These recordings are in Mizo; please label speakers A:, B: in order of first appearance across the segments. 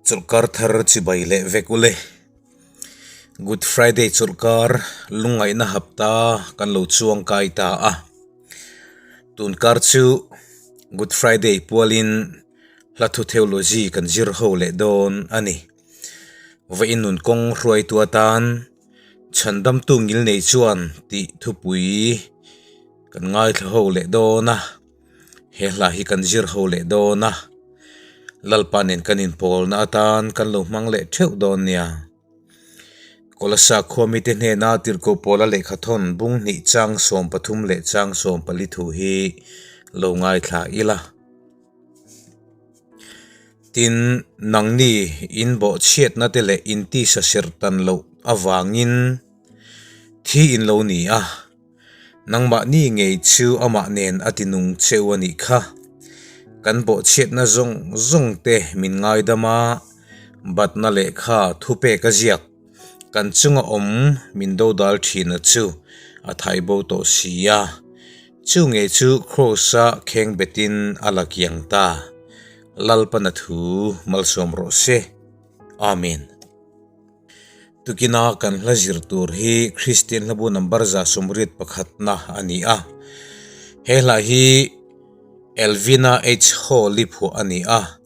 A: Chawlhkar thar chibai leh vek ule. Good Friday chawlhkar lungngaihna hapta kan lo chuang kai ta a. Tunkar chu Good Friday pualin hla thu theology kan zir ho leh dawn a ni. Vawiin nun kawng hruaitu atan Chhandamtu ngilnei chuan tih thupui kan ngaithla ho leh dawn a. He hla hi kan zir ho leh dawn a, Lalpa nen kan inpawlna atan kan lo hmang leh theuh dawn nia. Kolasa khua mite hnena tirhkoh pawla lehkha thawn bung hnih chang 13 leh chang 14 thu hi lo ngaithla ila. Tin, nangni in bawhchhiatna te leh in tisa serh tan loh avangin thi in lo ni a. Nangmahni ngei chu amah nen a ti nung cheu a nih kha. Kan bawhchhiatna zawng zawng te min ngaidam a, batna lehkha thupek a ziak. Kan chunga awm min dodal thina chu a thaibo tawh si a. Chu ngei chu Kraws-a kheng betin a la kiang ta. Lalpana thu malsawm rawh se. Amen. Tukina kan hla zir tur hi Kristian hlabu number 181 na a ni a. He hla hi Elvina H. Hall-i phuah a ni a.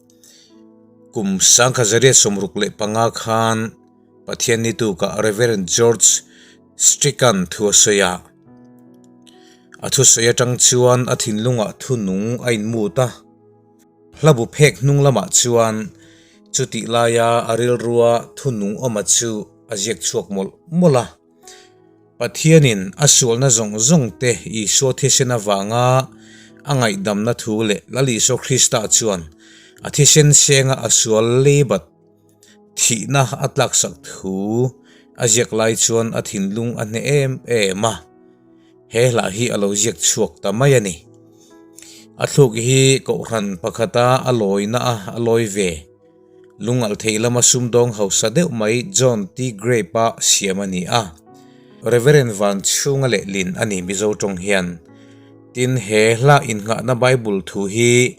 A: Kum 1965 khan Pathianni tukah Reverend George Strick-a'n thu a sawi a. A thusawi atang chuan a thinlungah thunung a inmut a. Hlabu phek hnung lamah chuan chutih laia a rilrua thunung awma chu a ziak chhuak mawlh mawlh a. Pathianin a sualna zawng zawng te Isua thisen avanga a ngaihdamna thu leh Lal Isua Krista chuan a thisen senga a sual leibat thihna a tlaksak thu a ziak lai chuan a thinlung a hneh em em a. He hla hi a lo ziak chhuak ta mai a ni. A thluk hi kohhran pakhata a lawina a a lawi ve. Lungalh thei lama sumdawng hausa deuh mai John T. Grape-a siam a ni a. Reverend Van chhunga lehlin a ni Mizo tawng hian. Tin, he hla innghahna Bible thu hi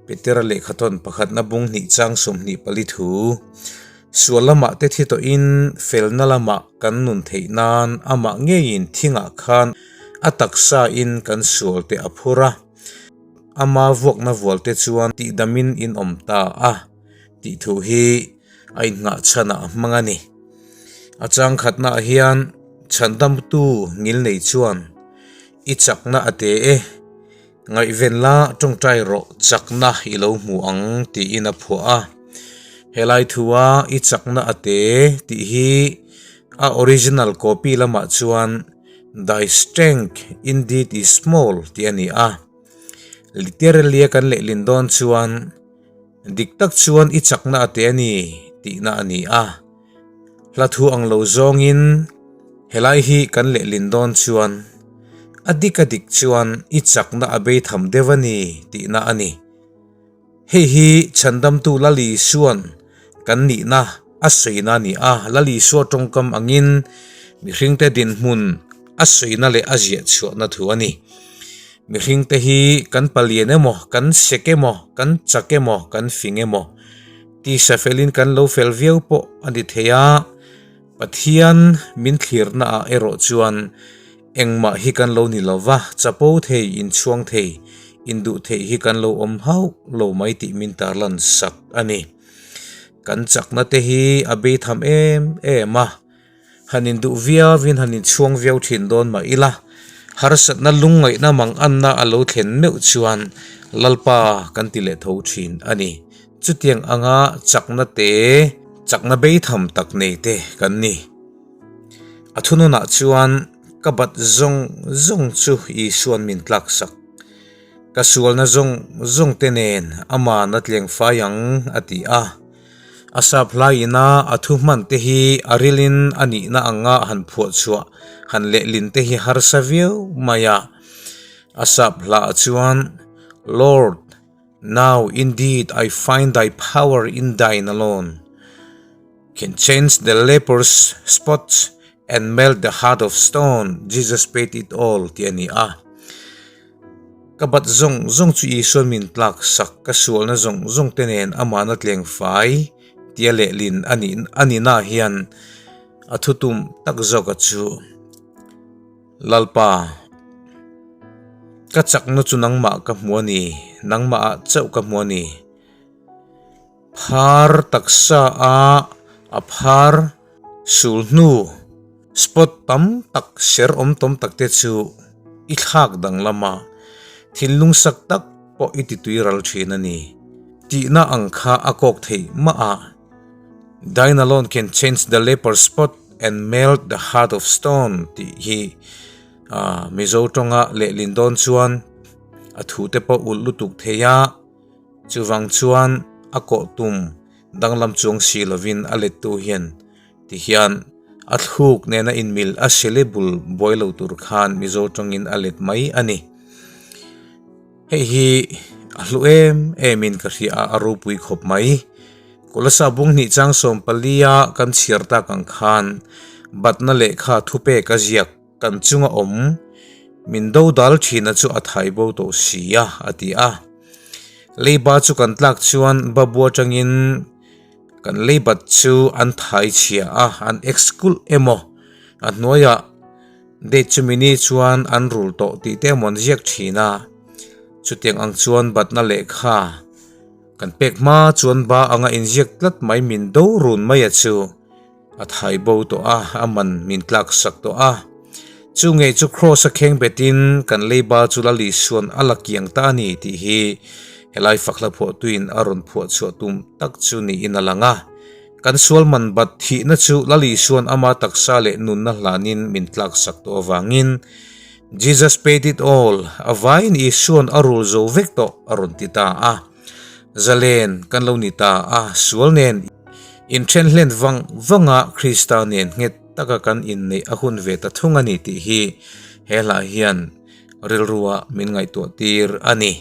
A: Petera lehkhathawn pakhatna bung hnih chang 24 thu. Sual lamah te thi tawhin felna lamah kan nun theih nan amah ngeiin thingah khan a taksa in kan sual te a phur a, ama vuakna vual te chuan tihdamin in awm ta a tih thu hi a innghah chhanah a hmang a ni. A chang khatnaah hian chhandamtu ngilnei chuan i chakna a te e, Ngaihven la tawngtai rawh chakna i lo hmu ang tiin a phuah a. Helai thua i chakna a te tih hi a original copy lamah chuan Thy strength indeed is small tih a ni a. Literally a kan lehlin dawn chuan dik tak chuan i chakna a te a ni tihna a ni a. Hla thu ang lo zawngin helai hi kan lehlin dawn chuan a dik a dik chuan i chakna a bei tham deuh a ni tihna a ni. Hei hi Chhandamtu Lal Isua'n kan nihna a sawina a ni a, Lal Isua tawngkam angin mihringte dinhmun a sawina leh a ziah chhuahna thu a ni. Mihringte hi kan palian emaw, kan sek emaw, kan chak emaw, kan fing emaw, Tisa felin kan lo fel viau pawh a ni thei a, Pathian min thlirna ah erawh chuan engmah hi kan lo ni lo va, chapo thei, inchhuang thei, induh theih hi kan lo awm hauh lo mai tih min tarlan sak a ni. Kan chakna te hi a bei tham em em a. Han induh viauin han inchhuang viau thin dawn mah ila, harsatna lungngaihna mang anna a lo thlen meuh chuan Lalpa kan ti leh tho thin a ni. Chutiang anga chakna te, chakna beitham tak nei te kan ni. A thununah chuan ka bat zawng zawng chu Isua'n min tlaksak. Ka sualna zawng zawng te nen aman a tleng fai ang a ti a. A sap hlaiin a a thu hman te hi a rilin a nihna anga han phuah chhuah han lehlin te hi harsa viau mai a. A sap hlah chuan, Lord, now indeed I find thy power in thine alone can change the leper's spots and melt the heart of stone, Jesus paid it all tih a ni a. Ka bat zawng zawng chu Isua min tlak sak, ka sualna zawng zawng te nen amahna tleng fai. tia lehlin a nih a nihna hian a thutum tak zawka chu Lalpa, ka chakna chu nangmah ka hmu a ni, nangmahah chauh ka hmu a ni. Phar taksa a a phar sul hnu spot tam tak ser awm tawm tak te chu i thlak danglam a, thinlung sak tak pawh i ti tui ral thin a ni tihna ang kha a kawk theih mah a. Thine alone can change the leper spot and melt the heart of stone tih hi Mizo tawnga lehlin dawn chuan a thu te pawh ulh lutuk thei a. Chuvang chuan a kawh tum danglam chuang si lovin a lettu hian tihian a thluk nena inmil a syllable buai lo tur khan Mizo tawngin a let mai a ni. Hei hi a hlu em emin ka hria a, a ropui khawp mai. Kolasa bung hnih chang 14 a kan chhiar tak ang khan batna lehkha thupek a ziak. Kan chunga awm, min dodal thina chu a thai bo tawh si a, a ti a. Leiba chu kan tlak chuan Babu atangin kan leibat chu an thai chhia a, an ex kulh emaw a hnuaiah date chumi ni chuan an rul tawh tih te emaw an ziak thin a. Chutiang ang chuan batna lehkha kan pek hma chuan ba anga inziak tlat mai min do run mai a chu. A thai bo tawh a, a man min tlak sak tawh a. Chu ngei chu Kraws a kheng betin kan leiba chu Lal Isua'n a la kiang ta a ni tih hi helai fakhla phuahtuin a rawn phuah chhuah tum tak chu niin a lang a. Kan sual man bat thihna chu Lal Isua'n ama taksa leh nunna hlanin min tlak sak tawh avangin Jesus paid it all, a vaiin Isua'n a rul zo vek tawh a rawn ti ta a. Zalen kan lo ni ta a, sual nen inthen hlen vang vanga Krista nen nghet taka kan inneih a hun ve ta thung a ni tih hi he hla hian rilrua min ngaihtuah tir a ni.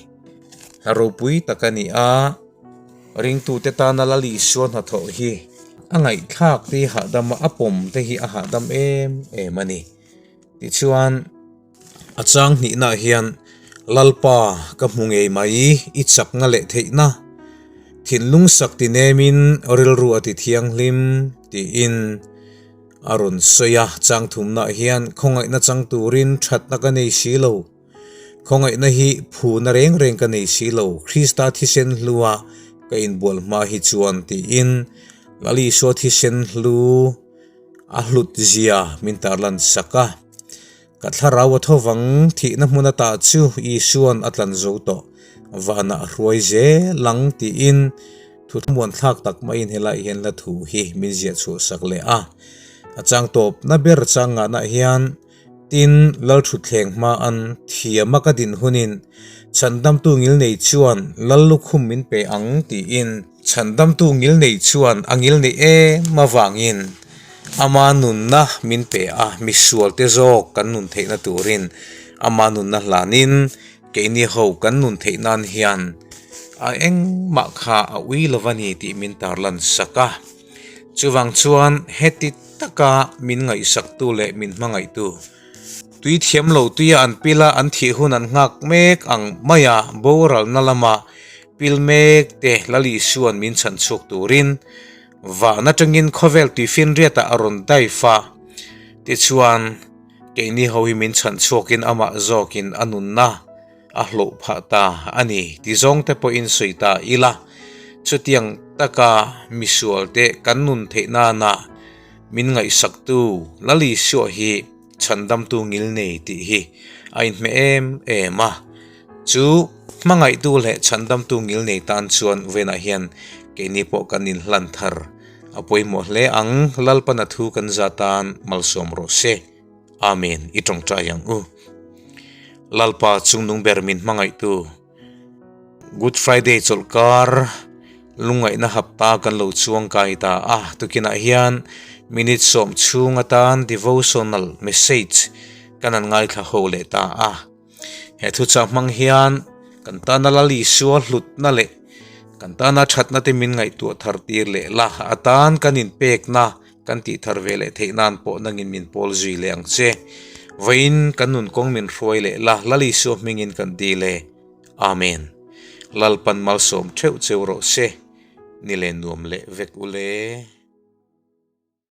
A: Hla ropui tak a ni a, ringtute tana Lal Isua hnathawh hi a ngaihthlak te hi hahdam a, a pawm te hi a hahdam em em a ni. Tichuan. A chang hnihnaah hian Lalpa ka hmu ngei mai, i chakna leh theihna, thinlung sak ti nemin rilru a ti thianghlim tiin a rawn sawi a. Chang thumnaah hian khawngaihna chang turin thatna ka nei si lo, khawngaihna hi phuna reng reng ka nei si lo, Krista thisen hlua ka inbual hma hi chuan tiin Lal Isua thisen hlu a hlut zia min tarlan sak a. Ka thlarau a tho vang, thihna hmun ata chu Isua'n a tlan zo tawh, vanah a hruai zel ang tiin thu thlamuan thlak tak maiin helaiah hian hla thu hi min ziah chhuah sak leh a. A chang tawpna ber chang ngahnaah hian tin Lalthutthleng hmaan thiama ka din hunin Chhandamtu ngilnei chuan Lal lukhum min pe ang tiin Chhandamtu ngilnei chuan a ngilneih em avangin Ama nunna min pe a, misualte zawk kan nun theihna turin ama nunna hlanin keini ho kan nun theih nan hian a engmah kha a ui lo va ni tih min tarlan sak a. Chuvang chuan heti taka min ngaihsaktu leh min hmangaihtu tui thiam lo tuia an pil a, an thih hun an nghak mek ang maia boralna lama pil mek te Lal Isua'n min chhanchhuak turin Van atangin khawvel tuifinriatah a rawn dive a, tichuan keini ho hi min chhan chhuakin amah zawkin a nunna a hlawh phah ta a ni ti zawng te pawhin sawi ta ila, chutiang taka misualte kan nun theih nana min ngaihsaktu Lal Isua hi chhandamtu ngilnei tih hi a inhmeh em em a. Chu hmangaihtu leh chhandamtu ngilnei tan chuan venah hian keini pawh kan inhlan thar a pawimawh hle ang. Lalpana thu kan za tan malsawm rawh se. Amen. I tawngtai ang u. Lalpa chungnung ber min hmangaihtu. Good Friday chawlhkar lungngaihna hapta kan lo chuang kai ta a. Tukinah hian minute sawm chhung atan devotional message kan han ngaithla ho leh ta a. He thuchah hmang hian kan tana Lal Isua hlutna leh kan tana thatna te min ngaihtuah thar tir leh la, a tan kan inpekna kan tih thar ve leh theih nan pawh nangin min pawl zui leh ang che. Vawiin kan nun kawng min hruai leh la, Lal Isua hmingin kan dil e. Amen. Lalpan malsawm theuh cheu rawh se. Ni leh nuam leh vek ule.